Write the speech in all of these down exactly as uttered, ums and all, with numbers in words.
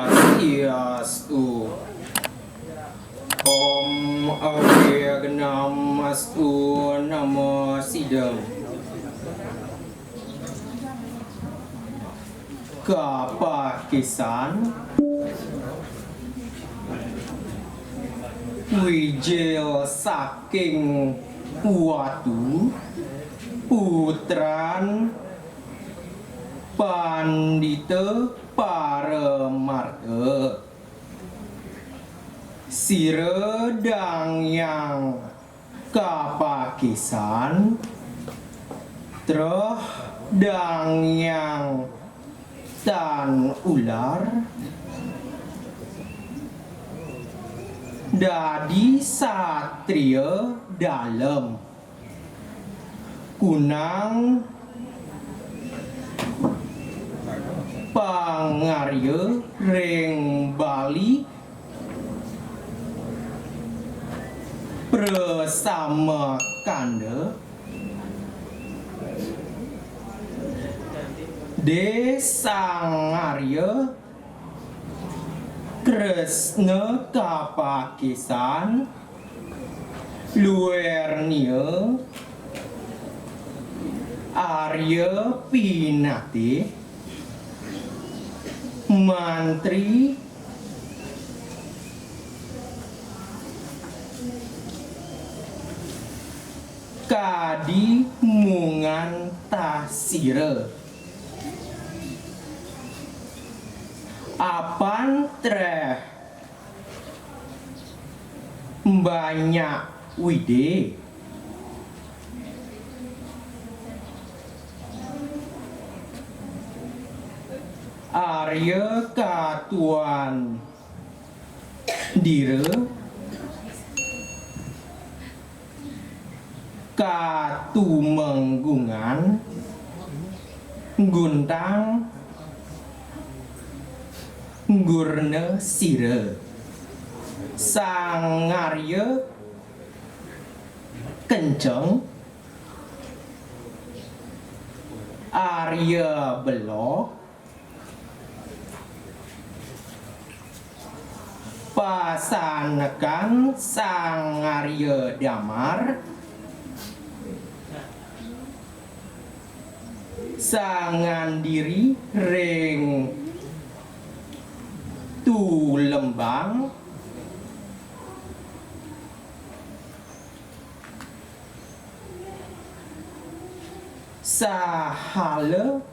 Swastiastu. Om Awighnam Astu Namo Siddham. Kapakisan, wijil saking watu, putran Pandita Paramartha. Sira dangyang kapakisan, troh dangyang tan ular, dadi satria dalem. Kunang pangarya ring Bali Prasamakanda, Dé Sang Arya Kresna kapakisan, luernia Arya Pinatih, mantri kadi mungan tasira. Apan treh banyak Widé, Arya Katuan Dira, Katumenggungan, Guntang, Gurna Sira, Sang Arya Kenceng, Arya Bela, Pasanekan Sang Arya Damar, sangandiri ring Tulembang, sahala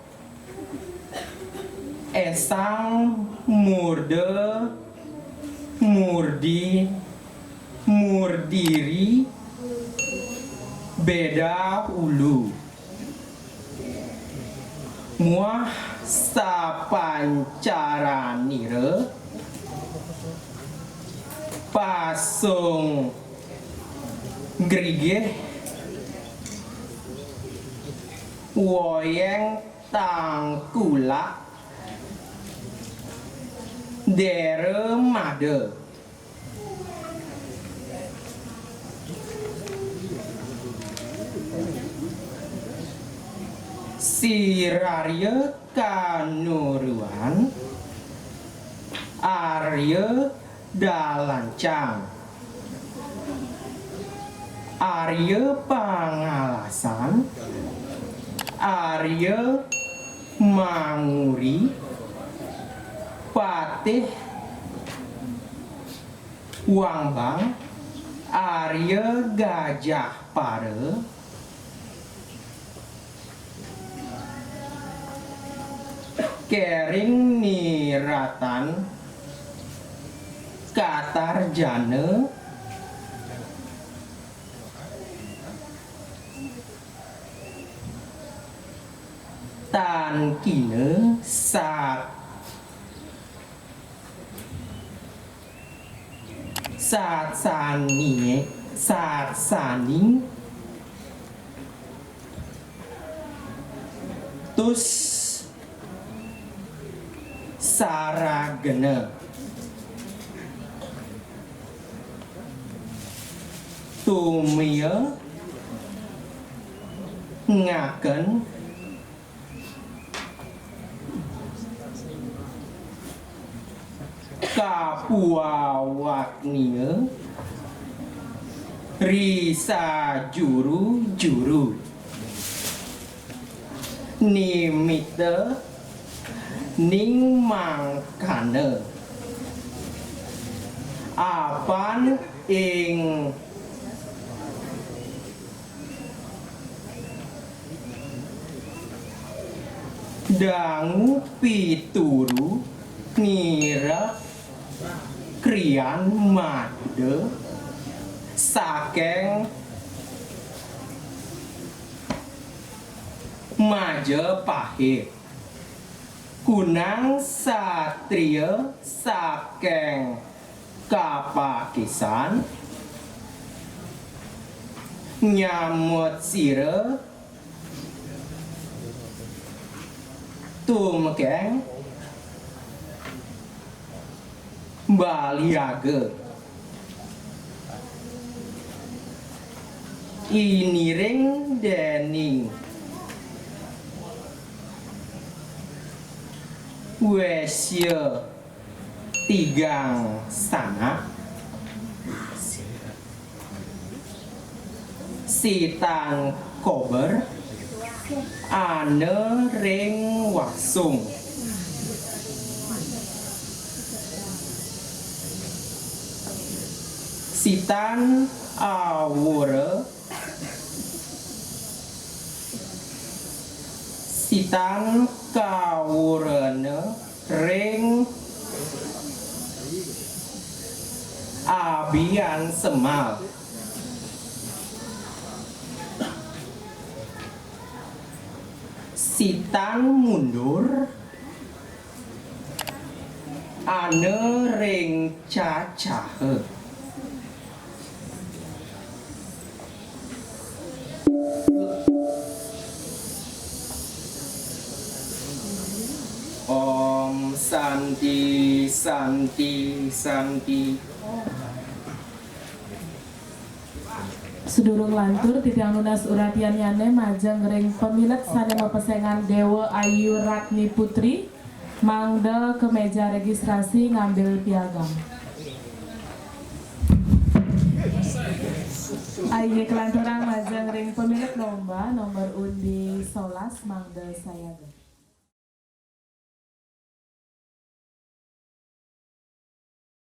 Esang Murda Murdi Murdiri Beda Ulu muah sapancaranira Pasung Grigih Woyeng Tangkulak Dera Mada. Sirarya Kanuruan Arya Dalancang, Arya Pangalasan, Arya Manguri, Patih Wambang, Arya Gajah Para, Kering Niratan Katarjana, Tan Kina Sat Satsani, Satsani, Tus Saragena, Tumia, ngaken kapuawatnia ri sajuru-juru. Nimita ning mangkana. Apan ing dangu pituru nirep krian mada saking Majapahit. Kunang satria saking Kapakisan nyamut sira tumekeng baliaga. Iniring dening Wesya tigang sanak, Sitan Kober, ana ring Wasung. Sitan Awura, Sitan Kawurana ring Abian Semal. Sitan Mundur, ana ring Cacaha. Om Santi, Santi, Santi. Sadurung lantur, titiang nunas uratiannyane majeng ring pamilet sane mapesengan Dewa Ayu Ratni Putri, mangda ka meja registrasi ngambil piagam. Inggih kalanturang majeng ring pamilet lomba, nomor undi solas, mangda sayaga.